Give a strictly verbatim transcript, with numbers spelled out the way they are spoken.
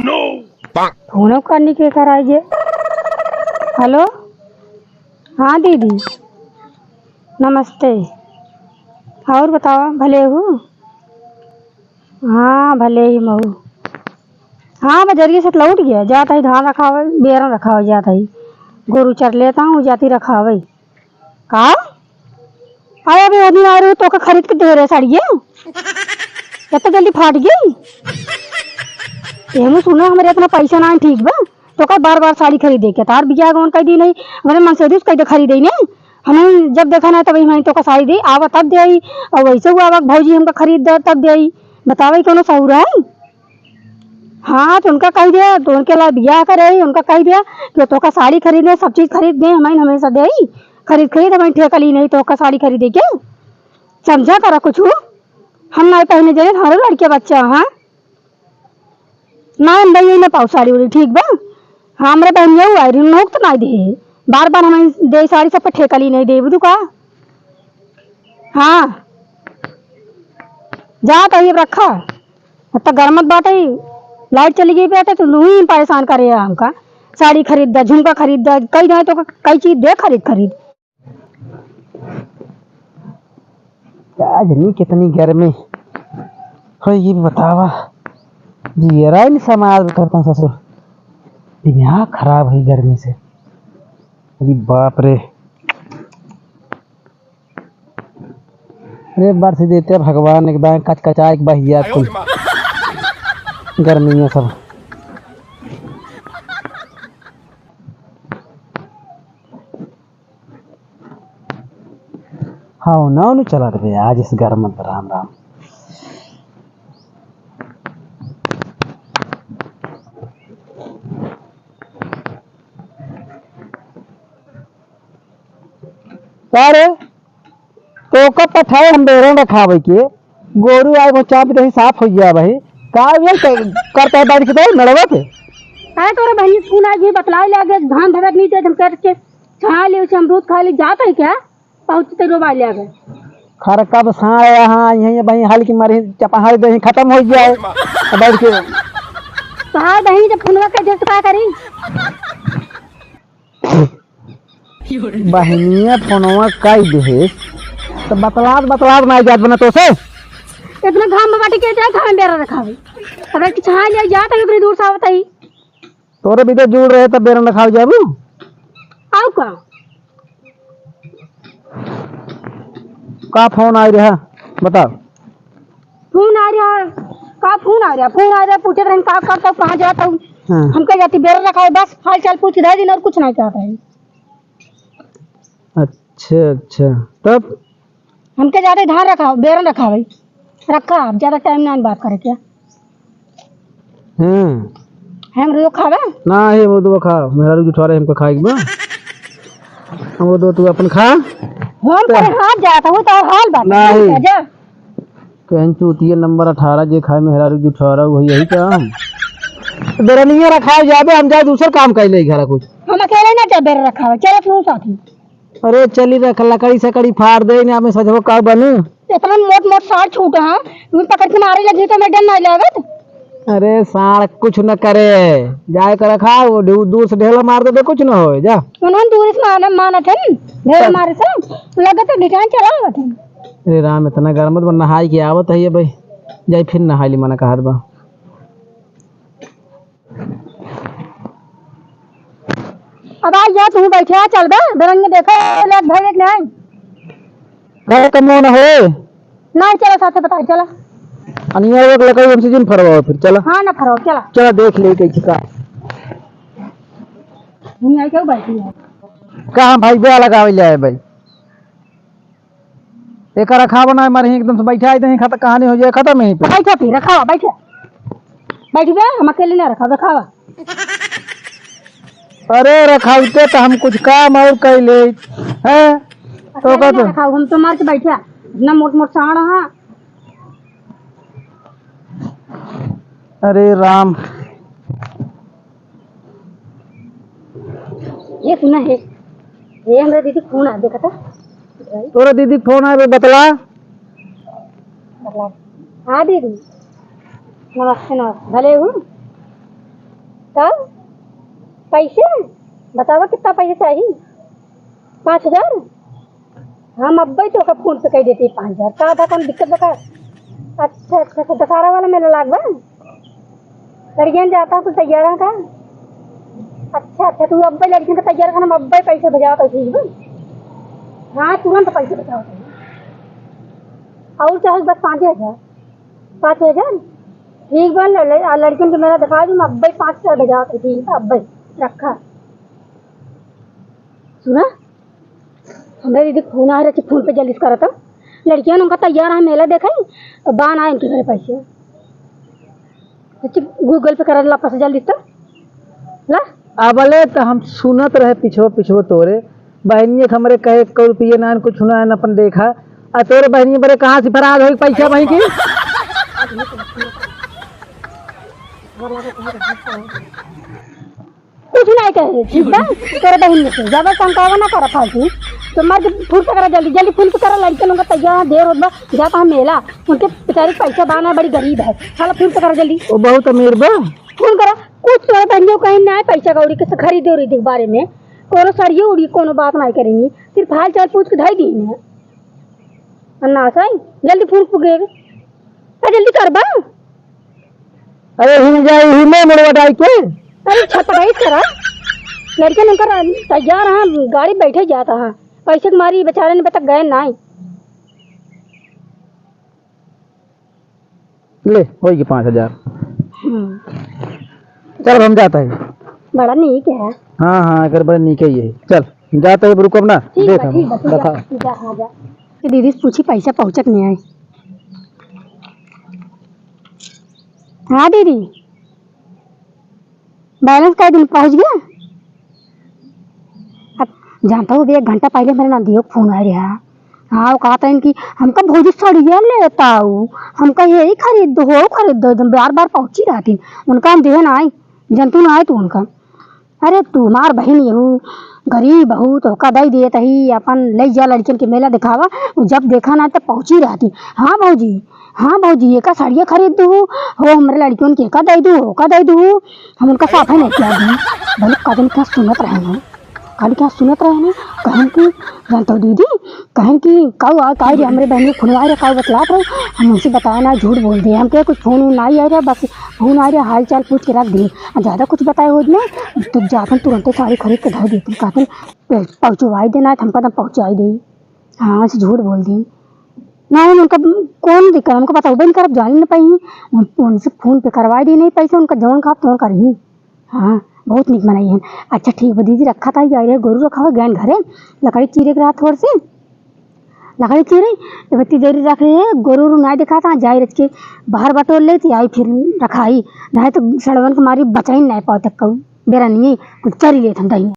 फोन करनी के कराई जे। हेलो, हाँ दीदी, नमस्ते। और बतावा, भले हू? हाँ, भले ही महू। हाँ, बजरिया से लौट गया, जात ही धान रखावे, बेरन रखावे जात ही। गोरू चर लेता हूँ, जाती रखावे। का? अरे, अबे वो दिन आए रहे, तोका खरीद के दे रहे साड़िया। इतना जल्दी फाट गई? ये हमें सुना, हमरे इतना पैसा ना है, ठीक बा? तोका बार बार साड़ी खरीदे के, तार बियाह गवन कई दिन है, हमरे मन से दूस कई दे खरीदे ही नहीं। हमें जब देखा ना, तब हमें तोका साड़ी दे, आवा तब दे आई, और वैसे हुआ आवा भौजी हमका खरीद दे, तब दे आई। बतावे, कोनो सहूर है? हाँ, तो उनका कही दिया, तो उनके ला बियाह करे, उनका कही दिया कि तोका साड़ी खरीदे, सब चीज खरीद दे, हमें हमेशा दे, खरीद, खरीद, हमें ठेका ली नहीं, तोका साड़ी खरीदे के। समझा करा कुछ, हम नहीं पहने जाने, हमारे लड़के बच्चा, हाँ? ना, हम दे ही ना पाओ साड़ी उड़ी, ठीक बा? हाँ, हमरे बहनिया हुआ है, रिन होक तो नहीं दे, बार बार हमें दे साड़ी, सब पे ठेका ली नहीं दे, बुझू का? हाँ, जा तो ये रखा। अब तो गरमत बाटे, लाइट चली गई बेटे, तो लूही परेशान करे है हमका। साड़ी खरीद दा, झुमका खरीद दा, कई जाए तो कई चीज दे खरीद खरीद। आज नहीं कितनी गर्मी हो, ये बतावा, जियरा ही नहीं समाज करता ससुर, दिमाग खराब है गर्मी से। अरे बाप रे। अरे बरस देते भगवान, एकदम कचकचाए के बहिया कुल। गर्मी में सब। हाँ, ना, ना चला रे आज इस गर्म में, राम राम। का रे? तोका पठाए हम बेरन रखावे के, गोरू आए वो चाप दही साफ हो गया भाई। का ये क-, करता है बाड़ी के तो नड़वा पे? अरे तोरे बहनी सुन आज भी बतलाए ले आगे धान भगत नहीं थे, हम करके छा ले उसे अमरूद खा ले जाता है क्या? पहुँचते रो बाले आगे। खर कब साँड़ यहाँ, यहीं भाई हल की मारी चपहाड़ दही खत्म हो गया है। अब बैठ के तो हाँ बहनी जब फोनवा कर दे तो का करी? बहनिया फोनवा काई देहे, तो बतलात, बतलात ना जात बना तो से। इतना घाम में बाटे के जाए, घाम में बेरा रखावे। अगर कि छाया ले जात है, उतनी दूर से आवत है। तोरे भी तो जुड़ रहे, तब बेरा रखावे जाबू। आऊ का? का फोन आ रहा, बताओ। फोन आ रहा, का फोन आ रहा? फोन आ रहा, पूछत रहन, का करता, कहाँ जाता हूँ? हाँ। हमका जाती बेरा रखावे, बस हाल चाल पूछ रहे दिन और कुछ नहीं चाहता है। अच्छा, अच्छा, तब? हमके जाते धान रखाओ, बेरन रखावे। रखा, अब ज्यादा टाइम ना बात करे क्या? हम्म। हम रोज खावे? ना, ये वो तो खा, मेहरारू जुठवारे हमको खाए के बा। हम वो दो तू अपन खा। हम तो पर हाथ जाता हूँ तो हाल बात नहीं। जा। कहन चूतिया नंबर अठारह जे खाए मेहरारू जुठवारा वही यही काम। बेरनिया रखाओ जाबे, हम जाए दूसर काम कर ले घरा कुछ। हम अकेले ना जा बेर रखावे, चलो तू साथी। अरे चली रख, लकड़ी सकड़ी फाड़ दे, इन्हें हमें सजो का बनू। इतना मोट मोट सार छूटा, हाँ, तुम पकड़ के मारे लगी तो मैं डर नहीं लागत। अरे सार कुछ न करे, जाए कर रखा, वो दू-, दूर से ढेला मार दे, कुछ न होए, जा। उन्होंने दूर से मारना, माना थे, ढेला मारे से, लगे तो डिजाइन चला हुआ थे। अरे राम, इतना गर्म मत बन, नहाई के आवत है ये भाई, जाई फिर नहाई ली, मना कहत बा। अब आ जा, तू बैठे आ, चल बे, बेरंग में देखा, ले भाई एक नहीं। घर कमो न होए। नहीं, चला साथे बताए, चला। अनिया एक लकड़ी हमसे जिन फरवाओ फिर, चला। हाँ, ना फरवाओ, चला। चला देख ले कैसे का। दुनिया क्यों बैठी है? कहाँ भाई ब्याह लगावे ले आए भाई? एका रखावा ना, मारे एकदम से बैठा, एकदम ही खत-, कहानी हो जाए खत्म यहीं पे। बैठा फिर, रखावा, बैठा। बैठ बे, हम अकेले ना रखावा, रखावा। अरे रखावते तो हम कुछ काम और कर ले, हैं? तो अकेले का ना तो रखावा, हम तो मार के बैठा। इतना मोट मोट साँड़ है। अरे राम। ये सुना है, ये हमरा दीदी फोन आ, देखा था। तोरा दीदी फोन आए बे, बतला। बतला। हाँ दीदी, नमस्ते, नमस्ते, भले हूँ। का? पैसे? बतावा कितना पैसे चाही? पाँच हजार? हम अब्बे तोहका फोन पे कइ देती पाँच हजार। का था, कौन दिक्कत बा का? अच्छा, अच्छा, अच्छा, दशहरा वाला मेला लाग बा? लड़कियन जाता कुल तैयार है का? अच्छा, अच्छा, तू अब्बे लड़कियन के तैयार कर, हम अब्बे पैसे भेजावत है, ठीक बा? हाँ, तुरंत पैसे भेजावत है। और चाहे बस पाँच हजार? पाँच हजार? ठीक बा, ल-, ल-, आ लड़कियन के मेला दिखा दूँ, हम अब्बे पाँच हजार भेजावत है, ठीक बा, अब्बे रखा। सुना, हमरे दीदी फोन आ रहे, फोन पे जल्दी से करत। लड़कियन उनका तैयार है, मेला देखे, तो बान आए उनके घरे पैसे। अच्छा, Google पे कर ला पैसे जल्दी तो। ला। अबले तो हम सुनत रहे पिछो पिछो तोरे बहनिये के हमरे कहे एक रुपये ना कुछ ना अपन देखा। आ तोरे बहनिये बरे कहाँ से फरार होई पैसा वहीं की? कुछ नहीं कहे, ठीक बा? तोरे बहन में से ज्यादा शंकावा ना करा फालतू। तो मर के फूल पे करा जल्दी, जल्दी फूल पे करा, लड़के लोग का तैयार देर होत बा, जाता हम मेला, उनके बेचारे पैसा बाना बड़ी गरीब है, साला फूल पे करा जल्दी। वो बहुत अमीर बा। फूल करा, कुछ तोरे बहन जो कहीं ना है पैसा कौड़ी के खरीदे उरीदे के बारे में, कोनो सड़ियो उड़ी कोनो बात नहीं करेंगी, सिर्फ हाल चाल पूछ के धाई दी है। अन्ना सही, जल्दी फूल पुगे, जल्दी कर बा। अरे हिल जाई, हिले मुड़वा डाई के। अरे छटपटाई करा। लड़के उनकर तैयार हैं, गाड़ी बैठे जाता है। पैसे के मारी बेचारे ने बतक गए नाई। ले, होई के पाँच हजार। हम्म। चल, हम जाता है। बड़ा नीक है। हाँ, हाँ, अगर बड़े नीक ही है। चल, जाता है, रुको अपना। ठीक देख बा, हम, ठीक बा, तू जा, बता। तू जा, हाँ, जा। दीदी से पूछी, पैसा पहुँचक नहीं आए। हाँ दीदी, balance कै दिन पहुँच गया? अब जानता हूँ, अभी एक घंटा पहले मेरे नंदियो का फोन आए रहा। हाँ, वो कहत हैं कि हमका भौजी सड़िया लेता हूँ, हमका यही खरीद दो, हो खरीद दो, एकदम बार बार पहुँची रहती। उनका हम देहे ना आई, जनतू ना आए तू उनका। अरे तू हमार बहिन यहू गरीब हऊ, तोहका दई देत ही, अपन लई जा लड़कियन के मेला दिखावा। उ जब देखा ना त पहुँची रहती, "हाँ भौजी, हाँ भौजी, एका साड़िया खरीद दू हो, हमरे लड़कियन के एका दई दू, ओका दई दू हो।" हम उनका साफे नहीं किया दी। भले कदम क्या सुनत रहे ना, कल क्या सुनत रहे ना, कहन की जानत हो दीदी, कहन कि काऊ आ, काई रे, हमरे बहन के फोन आए रहे, काऊ बतलात रहे, हम उनसे बताया ना, झूठ बोल दे। हम कहे कुछ फोन वोन नाई आए रहे, बस फोन आए रहे, हाल चाल पूछ के रख दिए। आ ज्यादा कुछ बताए होत ना, तो जातन तुरंते साड़ी खरीद के धर देती, कहतन, "पहुँचवाई देना है, तो हमका तो पहुँचाई दे।" हाँ, ऐसे झूठ बोल दी। ना, हम उनका कौन दिक्कत, उनका पता होबे नहीं करब, जानी न पाई। उन-, उनसे फोन पे करवाई दी नहीं पैसे, उनका जौन कहा तौन करही। हाँ, बहुत नीक मनई है। अच्छा ठीक बा दीदी, रखा था, जाई रहे गोरू रखा हो गैन घरे, लकड़ी चीरे के रहा थोड़ से, लकड़ी चीरे, जब इतनी देरी रख रहे हैं, गोरू उरू नाई देखा था, जाई रख के बाहर बटोर लेती, आई फिर रखाई, नहीं तो सड़वन के मारी बचाई नहीं पाओ तक कहूँ, बेरा नहीं है, कुछ चरी लेत हम दही।